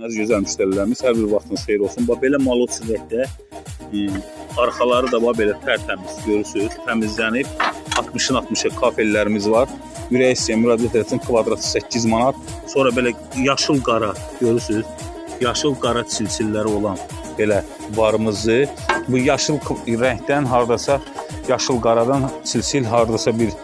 Əziz gözəl müştərilərimiz, hər bir vaxtınız xeyir olsun. Bax belə malot rəngdə, arxaları da bax belə tərtəmiz görürsüz, təmizlənib. 60-ın 60-ı kafellərimiz var. Ürək istəyən müraciət etsin, kvadratı 8 manat. Sonra belə yaşıl qara görürsüz, yaşıl qara çilçilləri olan belə varımızı bu yaşıl rəngdən hardasa yaşıl qaradan çilçil hardasa bir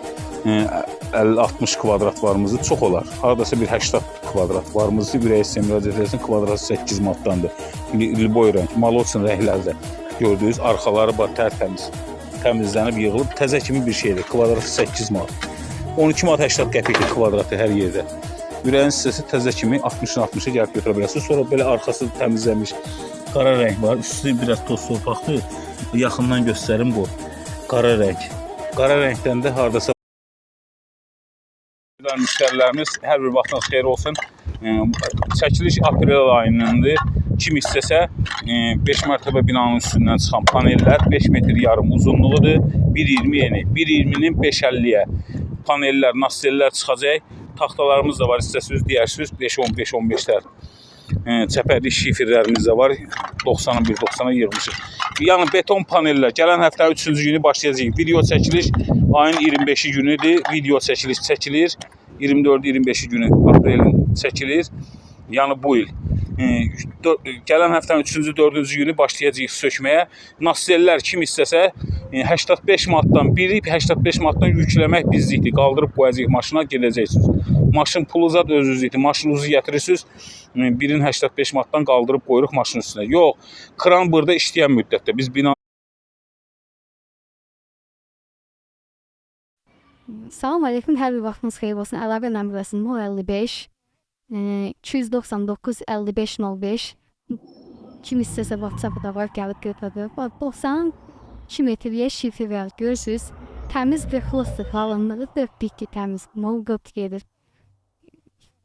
50-60 kvadrat varımızı çox olar. Hardasa bir 80 kvadrat varımızı ürək istəyən müraciət etsin, kvadratı 8 manatdandır. Liboy rəng, malotsin rənglərdə gördüyünüz arxaları bax tərtəmiz, təmizlənib yığılıb təzə kimi bir şeydir. Kvadratı 8 manat. 12 manat 80 qəpikdir kvadratı hər yerdə. Ürəyin hissəsi təzə kimi 60-ın 60-ı gəlib götürə bilərsiniz. Sonra belə arxası təmizlənmiş qara rəng var. Üstü biraz toz torpaqdır. Yaxından göstərim bu. Qara rəng. Qara rəngdən də hardasa müştərilərimiz, hər bir vaxtınız xeyir olsun. Çəkiliş aprel ayınındır. Kim istəsə 5 mərtəbə binanın üstündən çıxan panellər 5 metr yarım uzunluğudur. 1.20 eni. 1.20-nin 5.50-yə panellər, nasellər çıxacaq. Taxtalarımız da var, istəsiniz deyərsiniz 5-10, 5-15-lər. Çəpərli şifrlərimiz də var. 90-ın 1.90-a yığmışıq. Yəni beton panellər gələn həftə 3-cü günü başlayacaq. Video çəkiliş ayın 25-i günüdür. Video çəkiliş çəkilir. 24-25-i günü aprelin çəkilir. Yəni bu il. Gələn həftənin 3-cü, 4-cü günü başlayacağıq sökməyə. Nasellər kim istəsə 85 manatdan biri 85 manatdan yükləmək bizlikdir. Qaldırıb qoyacağıq maşına gedəcəksiniz. Maşın pulu zad özünüzlükdür. Maşınınızı gətirirsiniz. Birini 85 manatdan qaldırıb qoyuruq maşının üstünə. Yox, kran burada işləyən müddətdə biz bina Salam aleyküm, hər bir vaxtınız xeyir olsun. Əlavə nömrəsi 055 299 55 05. Kim istəsə WhatsApp-da var, gəlib götürə bilər. Bax, 92 metrliyə şifr var, görürsünüz. Təmiz bir xlısdır, qalınlığı 4 ki təmiz, mol qıt gedir.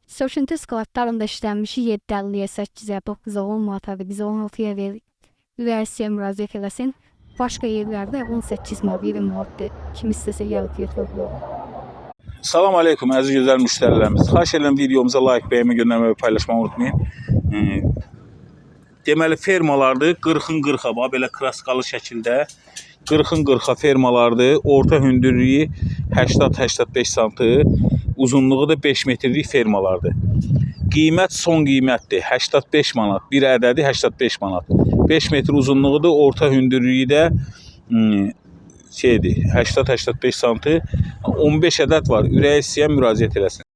Söküntü skladlarında işlənmişi 7.50-yə, 8-ə, 9-a, 10 manata biz 16-ya veririk. Ürək istəyən müraciət eləsin. Başqa yerlərdə 18 manat, 20 manatdır. Kim istəsə gəlib götürə bilər. Salam aleykum əziz gözəl müştərilərimiz. Xahiş edirəm videomuza like, bəyənmə göndərməyi və paylaşmağı unutmayın. Deməli fermalardır. 40-ın 40-a bax belə kraskalı şəkildə 40-ın 40-a fermalardır. Orta hündürlüyü 80-85 santı, uzunluğu da 5 metrlik fermalardır. Qiymət son qiymətdir. 85 manat. Bir ədədi 85 manat. 5 metr uzunluğudur. Orta hündürlüyü də şeydir 80-85 santı. 15 ədəd var. Ürəyi istəyən müraciət eləsin.